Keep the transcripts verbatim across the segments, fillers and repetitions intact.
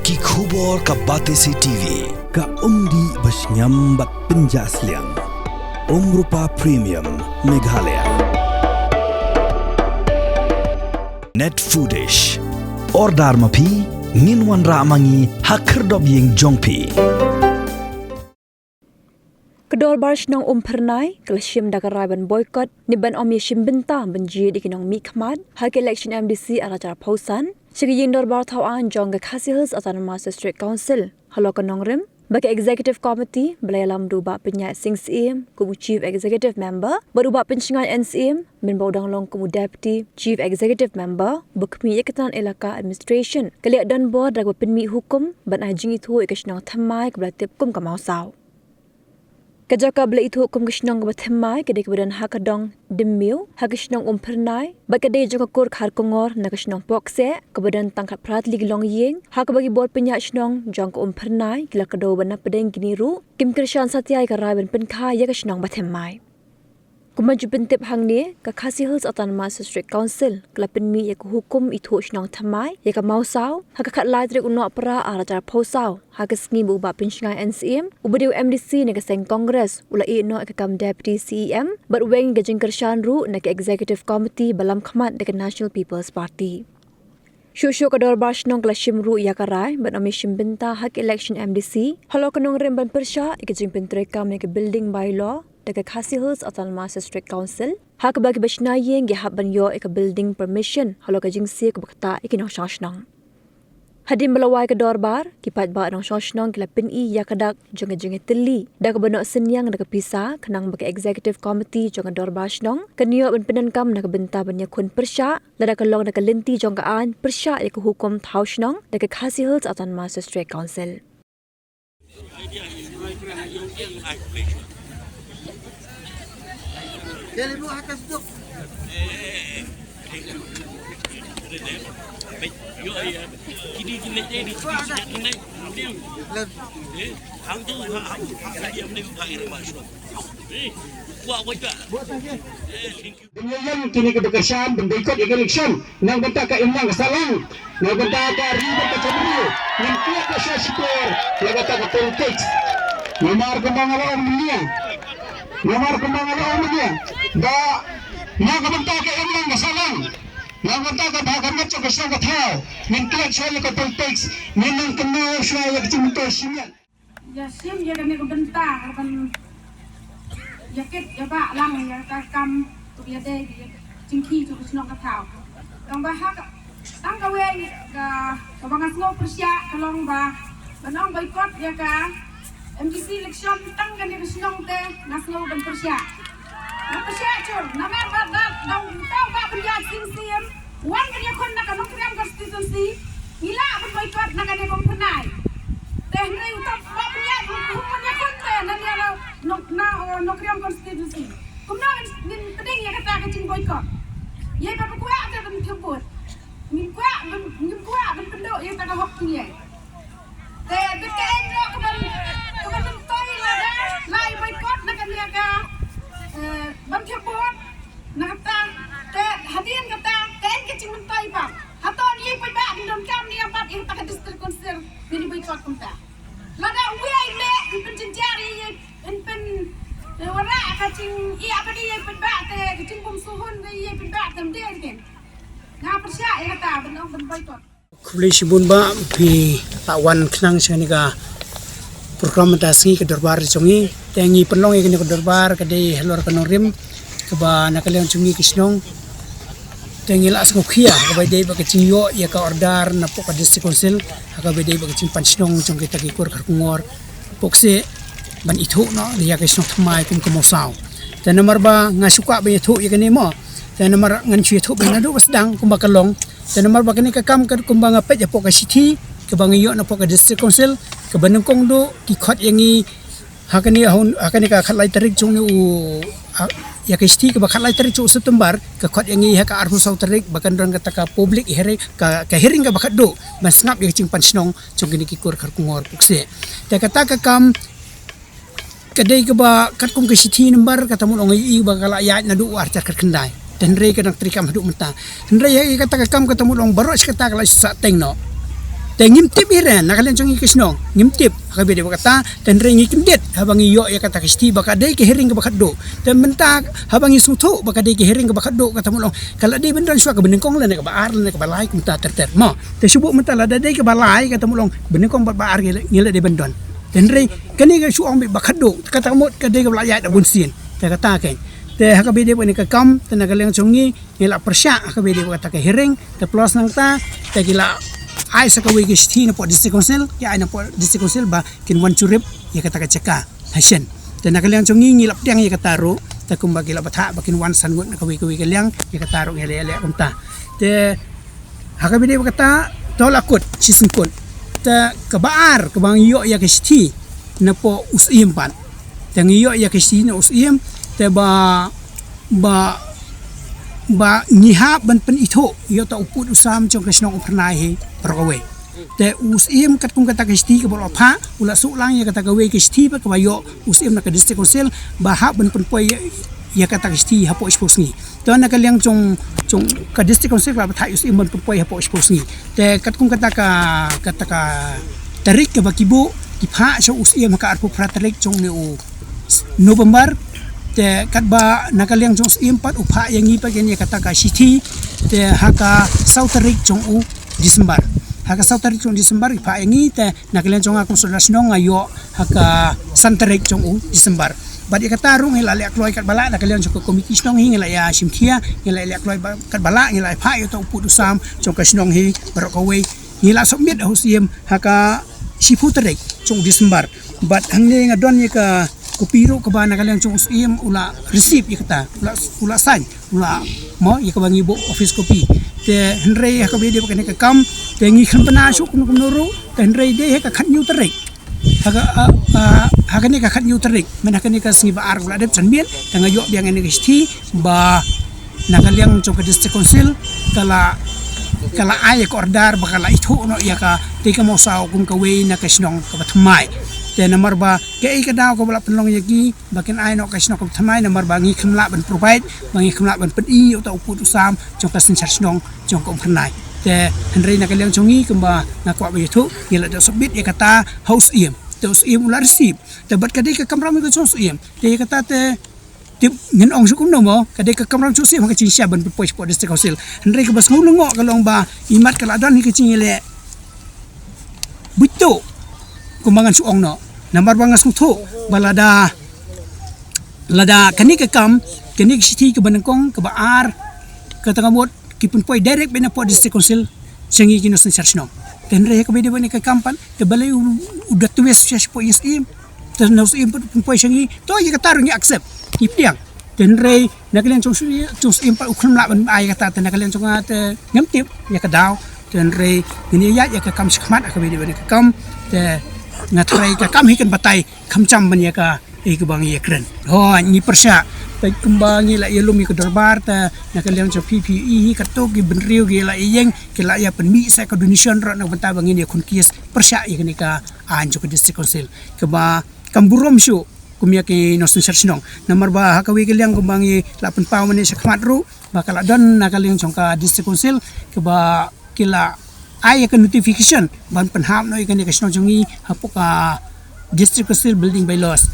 Ki khubor ka Batesi T V. Ka umdih ba shngiam bad pynjah sliang. Umrupa Premium Meghalaya. Net Foodish. Order ma phi, ngin wanrah ma ngi ha khyrdop ïing jong phi. Ka Dorbar Shnong Umphyrnai ka la shim da ka rai ban boycott ne ban ym ïashim bynta ban jied ïa ki nongmihkhmat ha ka election M D C ar hajar arphew san sha ka ïing dorbar thaw aiñ jong ka Khasi Hills Autonomous District Council halor ka nongrim ba ka Executive Committee ba la ïalam da u Bah Pynïaid Sing Syiem kum u Chief Executive Member bad u Bah Pynshngaiñ N Syiem mynba u dang long kum u Deputy Chief Executive Member ba khmih ïa ka tnat Elaka Administration ka la ïa donbor da kaba pynmih hukum ban ai jingithuh ïa ka shnong thymmai kaba la tip kum ka Mawsaw. Ka jaka ba la ithuh kum ka shnong kaba thymmai ka dei kaba don ha ka dong Dymmiu ha ka shnong Umphyrnai bad ka dei jong ka kur Kharkongor na ka shnong Pokseh kaba don tang khatphra tylli ki longïing ha kaba ki bor pynïaid shnong jong ka Umphyrnai ki la kdew ban napdeng kine ruh kim kyrshan satia ïa ka rai ban pynkha ïa ka shnong ba thymmai. Kumba ju pyntip hangne, ka Khasi Hills Autonomous District Council ka la pynmih ïa ka hukum ithuh shnong thymmai ïa ka Mawsaw ha ka khatlai tarik u Nohprah ar hajar arphew saw ha ka sngi ba u Bah Pynshngaiñ N Syiem uba dei u M D C na ka seng Congress u la ïeh noh ïa ka kam Deputy C E M bad weng ïa ka jingkyrshan ruh na ka Executive Committee ba lam khmat da ka National People's Party. Shuh shuh ka Dorbar Shnong ka la shim ruh ïa ka rai ban ym ïashim bynta ha ka election M D C halor ka nongrim ban pyrshah ïa ka jingpyntreikam ïa ka Building Bylaw da ka Khasi Hills Autonomous District Council ha kaba kiba shna ïing ki hap ban ïoh ïa ka building permission halor ka jingsiej kaba ktah ïa ki nongshong shnong. Hadien ba la wai ka dorbar, ki paidbah nongshong shnong ki la pyni ïa ka dak jong ka jingïatylli da kaba noh synñiang da ka pisa khnang ba ka Executive Committee jong ka Dorbar Shnong kan ïoh ban pyndonkam na ka bynta ban ïakhun pyrshah lada ka long na ka lynti jong ka aiñ pyrshah ïa ka hukum thaw shnong da ka Khasi Hills Autonomous District Council. Thank you. Ban ïa ïeng kine kiba kyrshan ban boycott ïa ka election na ka bynta ka imlang ka sahlang, na ka bynta ka ri bad ka jaitbynriew. Ngim klet ba sha shipor na ka bynta ka politics. Namar kumba nga la ong mynne, namar kumba nga la ong mynne, ba na ka bynta ka imlang ka sahlang, na ka bynta ka bha ka miat jong ka shnong ka thaw, ngin klet shuwa ïa ka politics, ngin nang kynmaw shuwa ïa ka jingmyntoi shimet. Ïa shim ïa kane ka bynta ka ban ïa kit ïa ba lang ïa ka kam ka ïa dei ïa jingkhih jong ka shnong ka thaw. Tang ba ha ka tang kawei ka kaba nga sngew pyrshah ka long ba ban ong boycott ïa ka M D C election tang kane ka shnong te nga sngew ban pyrshah. Nga pyrshah jur namar ba da dang tau ba pynïaid Sing Syiem wan ban ïakhun na ka Nongkrem constituency. Ngi lah ban boycott na kane ka Umphyrnai. Te hynrei uta ba pynïaid u ban ïakhun te na nia na Nong na Nongkrem constituency. Kumno ngin pdeng ïa kata ka jingboycott? Ïa ba kwah te ban thebut. Ngim kwah ban ngim kwah ban pynduh ïa kata ka hok jong ïa. Te bit ka eng ro ka ban ka ban pyntoy lada lai boycott na kane ka ban thebut. Na kata te hadien kata te eng ka jingmyntoi ba hato ni paidbah kin donkam ni ïa pat ïa kata ka district council ni ni boycott kumta. Lada uwei ne in pynjynjar ïa in pyn wara ka jing ïa pat ïa paidbah te ka jingbym suhun ïa paidbah te mdei ken. Nga pyrshah ïa kata ban ong ban boycott. Khublei shibun ba phi la wan khnang sha kane ka program mynta sngi ka dorbar jong ngi. Te ngi pynlong ïa kane ka dorbar ka dei halor ka nongrim kaba na ka liang jong ngi ki shnong. Te ngi la sngewkhia kaba dei ba ka jingïoh ïa ka order na pok ka district council ha kaba dei ba ka jingpan shnong jong kita ki kur Kharkongor Pokseh ban ithuh noh ïa ka shnong thymmai kum ka Mawsaw. Te namar ba nga shu kwah ban ithuh ïa kane mo. Te namar ngan shu ithuh ba naduh ba sdang kumba ka long. Te namar ba kane ka kam ka kumba nga peit hapoh ka shithi kaba nga ïoh na pok ka district council kaba nyngkong duh ki khot ïa ngi ha kane ha kane ka khatlai tarik jong u ïa ka shithi kaba khatlai tarik jong u September ka khot ïa ngi ha ka arphew saw tarik ba kan don kata ka public hearing ka hearing kaba khatduh ban sngap ïa ka jingpan shnong jong kine ki kur Kharkongor Pokseh. Te kata ka kam ka dei kaba katkum ka shithi nambar kata mut ong ïa ba ka la ïaid naduh u arhajar khatkhyndai. Te hynrei ka dang treikam haduh mynta. Hynrei ïa kata ka kam kata mut ong baroh shi katta ka la sah teng noh. Te ngim tip hi re, na ka liang jong ngi ka shnong ngim tip ha kaba ïadei bad kata. Te hynrei ngi kyndit haba ngi ïoh ïa kata ka shithi ba ka dei ka hearing kaba khatduh. Te mynta haba ngi sngewthuh ba ka dei ka hearing kaba khatduh, kata mut long ka la dei ban don shuwa kaba nyngkong lane kaba ar lane kaba lai kumta ter ter mo. Te shu buh mynta lada dei kaba lai, kata mut long ba nyngkong bad ba ar ngi la, ngi la dei ban don. Te hynrei kane ka shu ong beit ba khatduh, kata ka mut ka dei kaba la ïaid da bun sien. Te kata keiñ. Te ha kaba ïadei bad kane ka kam, te na ka liang jong ngi ngi la pyrshah ha kaba ïadei bad kata ka hearing. Te plus nangta te ki la ai sa kawei ka shithi na pdeng District Council, ki ai na pdeng District Council ba kin wan jurip ïa kata ka jaka ha shen. Te na ka liang jong ngi ngi la pdiang ïa kata ruh, te kumba ki la bthah ba kin wan san ngut na kawei kawei ka liang, ïa kata ruh ngi la ïaleh kumta. Te ha kaba ïadei bad kata, to la kut shisien kut. Te kaba ar kaba ngi ïoh ïa ka shithi na pdeng u Syiem pat. Te ngi ïoh ïa ka shithi na u Syiem, te ba ba, ba ngi hap ban pynithuh ïa uta u pud u sam jong ka shnong Umphyrnai hi baroh kawei. Te u Syiem katkum kata ka shithi kaba u la phah, u la shu lang ïa kata kawei ka shithi ba kaba ïoh u Syiem na ka District Council ba hap ban pynpoi ïa, ïa kata ka shithi hapoh shiphew sngi. Te na ka liang jong, jong ka District Council ka la bthah ïa u Syiem ban pynpoi hapoh shiphew sngi. Te katkum kata ka, kata ka tarik kaba ki buh, ki phah sha u Syiem ha ka arphew phra tarik jong une u November. Te katba na ka liang jong u Syiem pat u phah ïa ngi pat ïa kata ka shithi, te ha ka saw tarik jong u December. Ha ka saw tarik jong u December i phah ïa ngi, te na ka liang jong nga kum u sordar shnong nga ïoh ha ka san tarik jong u December. Bad ïa kata ruh ngi la leh kloi katba lah, na ka liang jong ka komiti shnong hi ngi la ïa shim khia, ngi la leh kloi ba, katba lah, ngi la phah ïa uta u pud u sam jong ka shnong hi baroh kawei. Ngi la submit ha u Syiem ha ka shiphew tarik jong u December. Bad hangne nga don ïa ka kopi ruh kaba na ka liang jong u Syiem u la receive ïa kata, u la, u la sign, u la mo ïa kaba ngi buh office copy. Te hynrei ha kaba ïadei bad kane ka kam, te ngi khlem pynah shuh kumno kumno ruh, te hynrei dei ha ka khathynñiew tarik. Ha ka, ah, ah, ha kane ka khathynñiew tarik, mynta ha kane ka sngi ba ar u la dep janmiet, te nga ïoh biang ïa kane ka shithi ba na ka liang jong ka District Council ka la, ka la ai ïa ka order ba ka la ithuh noh ïa katei ka mawsaw kum kawei na ka shnong kaba thymmai. Te namar ba kaei ka daw kaba la pynlong ïa ki ba kin ai noh ka shnong kaba thymmai, namar ba ngi khlem lah ban provide, ba ngi khlem lah ban pyni ïa uta u pud u sam jong ka synshar shnong jong ka Umphyrnai. Te hynrei na ka liang jong ngi kumba nga kwah ban ïathuh, ngi la dep submit ïa kata ha u Syiem. Te u Syiem u la receive. Te bad ka dei ka kamram ka jong u Syiem. Te ïa kata te tip ngin ong shuh kumno mo, ka dei ka kamram jong u Syiem ha ka jingshah ban pynpoi shapoh District Council. Hynrei kaba sngew lyngngoh ka long ba imat ka la don hi ka jingïaleh buit tuh kumba ngan shu ong noh. Namar ba nga sngewthuh ba lada, lada kane ka kam, kane ka shithi kaba nyngkong, kaba ar, kata ka mut ki pynpoi direct beit na pdeng District Council sha ngi ki nongsynshar shnong. Te hynrei ha kaba ïadei bad kane ka kam pat, te balei u, u da twist sha shapoh ïing Syiem. Te na u Syiem pat u pynpoi sha ngi, to ïa kata ruh ngi accept, ngi pdiang. Te hynrei na ka liang jong u Syiem, jong u Syiem pat u khlem lah ban ai ïa kata, te na ka liang jong nga te ngam tip ïa ka daw. Te hynrei ngin ïa ïaid ïa ka kam shakhmat ha kaba ïadei bad kane ka kam. Te nga tharai ka kam hi kan batai, kham jam ban ïa ka, ïa kaba ngi ïakren. Hooid, ngi pyrshah. Te kumba ngi la ïalum ïa ka dorbar, te na ka liang jong phi phi ïohi hi katto ki bynriew ki la ïeng, ki la ïa pynmih sa ka donation ruh na ka bynta ba ngin ïakhun case pyrshah ïa kane ka aiñ jong ka District Council. Kaba kam burom shuh kum ïa ki nongsynshar shnong. Namar ba ha kawei ka liang kumba ngi la pynpaw mynne shakhmat ruh ba ka la don na ka liang jong ka District Council kaba ki la ai ïa ka notification ban pynhap noh ïa kane ka shnong jong ngi hapoh ka District Council Building Bylaws.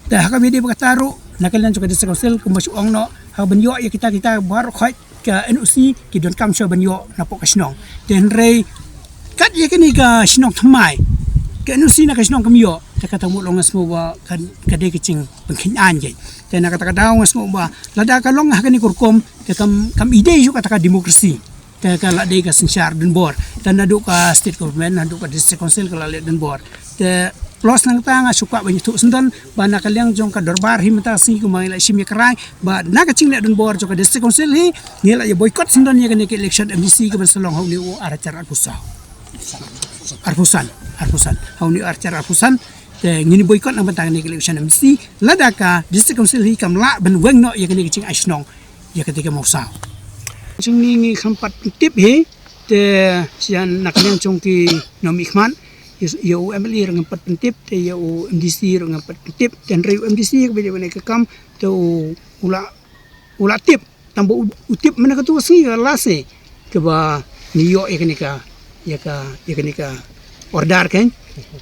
Te ha kaba ïadei bad kata ruh na ka liang jong ka District Council kumba shu ong noh, ha ban ïoh ïa kita kita baroh khoit ka N O C ki donkam shuwa ban ïoh napoh ka shnong. Te hynrei kat ïa kane ka shnong thymmai ka N O C na ka shnong kam ïoh, te kata mut long nga sngew ba ka, ka dei ka jingpynkheiñ aiñ keiñ. Te na kata ka daw nga sngew ba lada ka long ha kane ka rukom te kam, kam i dei shuh kata ka democracy. Te ka la dei ka synshar donbor. Te naduh ka state government, naduh ka District Council ka la leh donbor. Te plus nangta nga shu kwah ban ïathuh syndon ba na ka liang jong ka dorbar hi mynta ka sngi kumba ngi la shim ïa ka rai ba na ka jingleh donbor jong ka District Council hi ngi la ïa boycott syndon ïa kane ka election M D C kaban sa long ha une u ar hajar arphew saw. Arphew san, arphew san. Ha une u ar hajar arphew san. Te ngin ïa boycott na ka bynta kane ka election M D C. Lada ka District Council hi kam lah ban weng noh ïa kane ka jingai shnong ïa katei ka mawsaw. Jong ngi ngi khlem pat pyntip hi, te sha na ka liang jong ki nongmihkhmat, ïa, ïa u M L A ruh ngam pat pyntip, te ïa u M D C ruh ngam pat pyntip, te hynrei u M D C kaba ïadei bad kane ka kam, te u, u la, u la tip, tang ba u, u tip mynne katto ka sngi ka last ne, kaba ngi ïoh ïa kane ka, ïa ka, ïa kane ka order kein.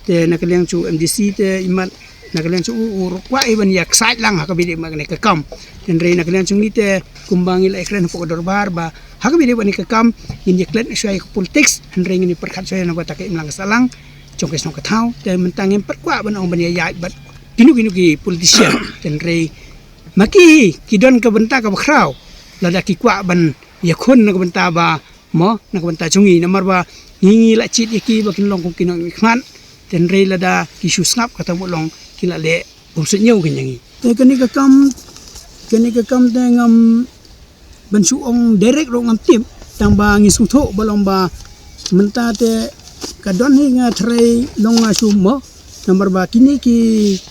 Te na ka liang jong u M D C te imat na ka liang jong u u kwah i ban ïa ksaid lang ha kaba ïadei bad kane ka kam. Te hynrei na ka liang jong ngi te kumba ngi la ïakren hapoh ka dorbar ba ha kaba ïadei bad kane ka kam ngin ïa klet shuwa ïa ka politics, hynrei ngin ïa pyrkhat shuwa na ka bynta ka imlang ka sahlang jong ka shnong ka thaw. Te mynta ngim pat kwah ban ong ban ïa ïaid bad kino kino ki politician. Te hynrei ma ki hi ki don ka bynta kaba khraw lada ki kwah ban ïakhun na ka bynta ba mo, na ka bynta jong ngi, namar ba ngi ngi la jied ïa ki ba kin long kum ki nongmihkhmat. Te hynrei lada ki shu sngap kata mut long ki la leh bym suidñiew kein ïa ngi. Te kane ka kam, kane ka kam te ngam ban shu ong direct ruh ngam tip, tang ba ngi sngewthuh ba long ba mynta te ka don hi nga tharai long nga shu mo, namar ba kine ki,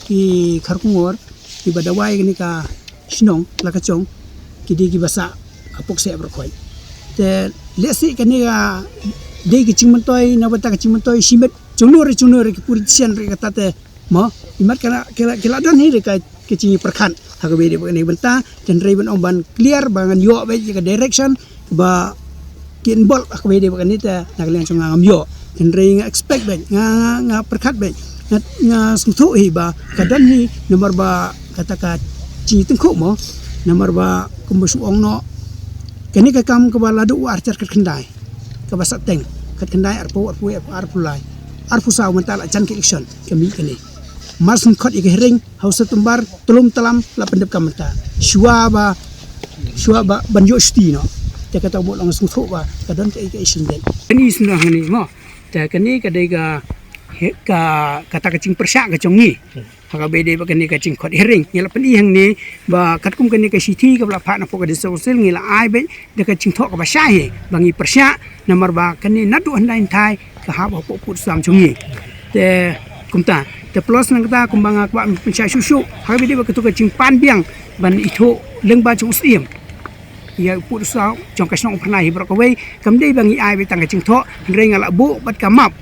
ki kharkongor kiba dawai kane ka shnong la ka jong ki dei kiba sah ha Pukse Brakhoit. Te lehse kane ka dei ka jingmyntoi na ka bynta ka jingmyntoi shimet jong no re jong no re ki politician re kata te mo, imat ka la, ki la, ki la don hi re ka, ka jingpyrkhat ha kaba ïadei bad kane ka bynta. Te hynrei ban ong ban clear ba ngan ïoh beit ïa ka direction ba ki involve ha kaba ïadei bad kane te na ka liang jong nga ngam ïoh. Te hynrei nga expect beit, nga, nga, nga pyrkhat beit, nga, nga sngewthuh hi ba ka don hi namar ba kata ka jingtyngkhuh mo, namar ba kumba shu ong noh, kane ka kam kaba la duh u ar hajar khatkhyndai kaba sah teng, khatkhyndai, arphew, arphew wei, arphew ar, arphew lai, arphew saw mynta la jan ka election ka mih kane. Mar shu khot ïa ka hearing ha u September, tlum tlam la pyndep kam mynta. Shuwa ba, shuwa ba ban ïoh shuti noh. Te kata mut long sngewthuh ba ka don kaei kaei shisien. Kane sngewthuh hangne mo. Te kane ka dei ka, ka, kata ka jingpyrshah ka jong ngi ha kaba ïadei bad kane ka jingkhot hearing. Ngi la pyni hangne ba katkum kane ka shithi kaba la phah na pdeng ka District Council ngi la ai beit da ka jingthoh kaba shai hi ba ngi pyrshah namar ba kane naduh hyndai hynthai ka hap hapoh u pud u sam jong ngi. Te kumta, te plus nangta kumba nga kwah pynshai shuh shuh ha kaba ïadei bad katu ka jingpan biang ban ithuh lyngba jong u Syiem ïa u pud u sam jong ka shnong Umphyrnai hi baroh kawei. Kam dei ba ngi ai beit tang ka jingthoh, hynrei nga la buh bad ka map,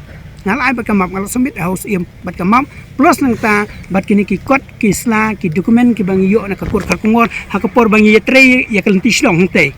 nga la ai bad ka map, nga la submit ha u Syiem bad ka map, plus nangta bad kine ki kot ki sla ki document kiba ngi ïoh na ka kur kharkongor ha ka por ba ngi ïatrei ïa ka lynti shnong hangtei.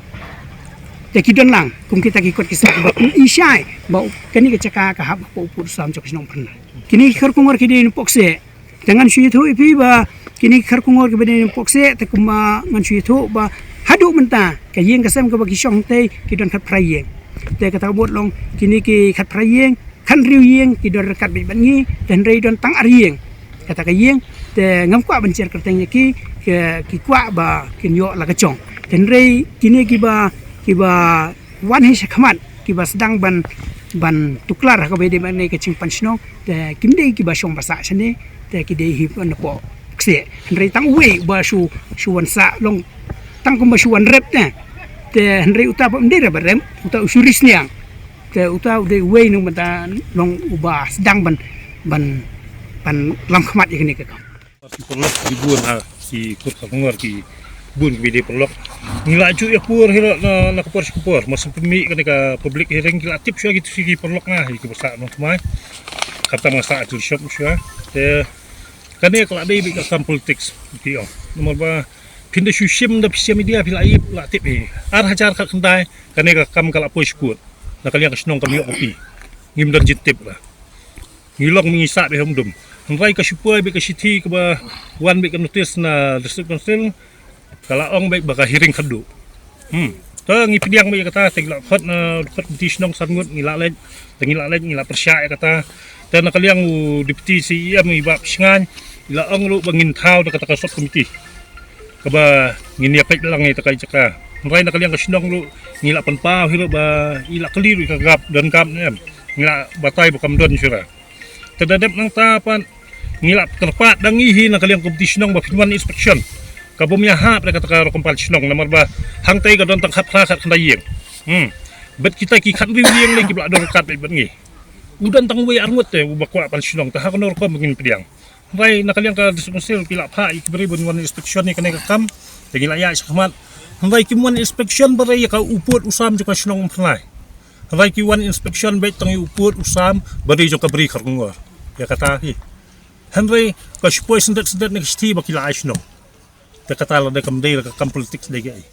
Te ki don lang kum kita ki kot ki sla kiba pyni shai ba kane ka jaka ka hap hapoh u pud u sam jong ka shnong Umphyrnai. Kine ki kharkongor ki dei na Pukse. Te ngan shu ïathuh ïa phi ba kine ki kharkongor kiba dei na Pukse te kumba ngan shu ïathuh ba haduh mynta ka ïing ka sem kaba ki shong hangtei ki don khatphra ïing. Te kata ka mut long kine ki khatphra ïing, khathynriew ïing ki don ryngkat beit bad ngi, te hynrei don tang ar ïing kata ka ïing. Te ngam kwah ban jer kyrteng ïa ki, ki, ki kwah ba kin ïoh la ka jong. Te hynrei kine kiba, kiba wan hi shakhmat kiba sdang ban, ban tuklar ha kaba ïadei bad kane ka jingpan shnong, te kim dei kiba shong ba sah shane, te ki dei hi na Pukse. Hynrei tang uwei uba shu, shu wan sah long tang kumba shu wan rep ne. Te hynrei uta ba ym dei rep ba rep, uta u shu ri sniang. Te uta u dei uwei na ka bynta long uba sdang ban, ban, ban lam khmat ïa kane ka kam. Ki paralok ki bun ha ki kur kharkongor ki bun kiba dei paralok. Ngi la ju ïa pur hi na, na ka por sha ka por. Mar shu pynmih kane ka public hearing ki la tip shuwa ki, ki paralok nga hi kiba sah nongthymmai. Khamtam nga sah ati shop shuwa. Te kane ka la dei beit ka kam politics ki ong. Namar ba phin da shu shim da phi shim media phi la ïohi la tip hi. Ar hajar khatkhyndai kane ka kam ka la poi sha court. Na ka liang ka shnong kam ïoh copy. Ngim don jingtip la. Ngi long ngi sah beit ha Umdum. Hynrei ka shu poi beit ka shithi kaba wan beit ka notice na District Council. Ka la ong beit ba ka hearing khadduh. Hmm. Te ngi pdiang beit ïa kata, te ngi la khot na, khot komiti shnong san ngut ngi la leit. Te ngi la leit ngi la pyrshah ïa kata. Te na ka liang u Deputy C E M i Bah Psngain i la ong ruh ba ngin thaw da kata ka sub committee kaba ngin ïa peit lang ïa kata ka jaka. Hynrei na ka liang ka shnong ruh ngi la pynpaw hi ruh ba i la kylli ruh ïa ka gap, don gap ne em. Ngi la batai ba kam don shuwa. Te da dep nangta pat ngi la kyrpad da ngi hi na ka liang komiti shnong ba phin wan inspection. Ka bym ïahap da kata ka rukom pan shnong namar ba hangtei ka don tang khatphra khatkhyndai ïing. Hmm. Bad kita ki khathynriew ïing ne kiba la don ryngkat bad ngi. U don tang uwei ar ngut te uba kwah pan shnong, te ha kano rukom ba ngin pdiang. Hynrei na ka liang ka District Council ki la phah ïa ki briew ban wan inspection ïa kane ka kam. Te ngi la ïaid shakhmat. Hynrei kim wan inspection ba dei ïa ka u pud u sam jong ka shnong Umphyrnai. Hynrei ki wan inspection beit tang ïa u pud u sam ba dei jong ka bri kharkongor. Ïa kata hi. Hynrei ka shu poi syndet syndet na ka shithi ba ki la ai shnong. Te kata la dei kam dei la ka kam politics dei kaei.